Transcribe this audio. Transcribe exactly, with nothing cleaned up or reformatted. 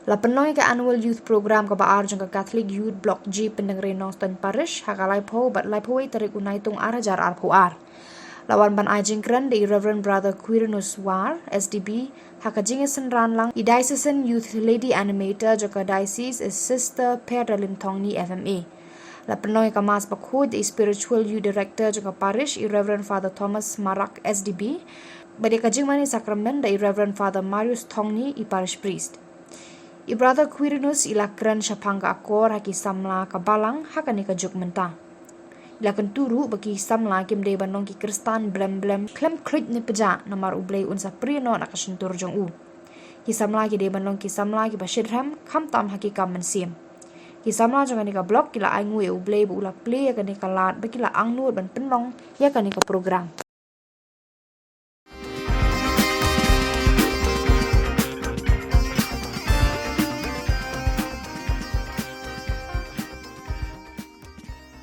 La pynlong ïa ka Annual Youth Program kaba ar jong ka Catholic Youth Block G Pyndengrei Nongstoiñ Parish ha ka laiphew bad laiphew wei tarik u Naitung ar hajar arphew ar. La wan ban ai jingkren da i Reverend Brother Quirinus War, S D B, ha ka jingïasynran lang i Diocesan Youth Lady Animator jong ka Diocese, i Sister Perdalim Thongni, F M A. La pynlong ïa ka Mass bakhuid da i Spiritual Youth Director jong ka Parish, i Reverend Father Thomas Marak, S D B, bad ïa ka jingmane sakramen da i Reverend Father Marius Thongni, i Parish Priest. I Brother Quirinus i la kren shaphang ka akor ha ki samla ka Balang ha kane ka juk mynta. I la kyntu ruh ba ki samla kim dei ban long ki Khristan blem blem khlem khluit ne pjah, namar U Blei un sa prie noh na ka shyntur jong u. Ki samla ki dei ban long ki samla kiba shitrhem, khamtam ha ki kam mynsiem. Ki samla jong kane ka block ki la ainguh ïa U Blei ba u la plie ïa kane ka lad ba ki la angnud ban pynlong ïa kane ka program.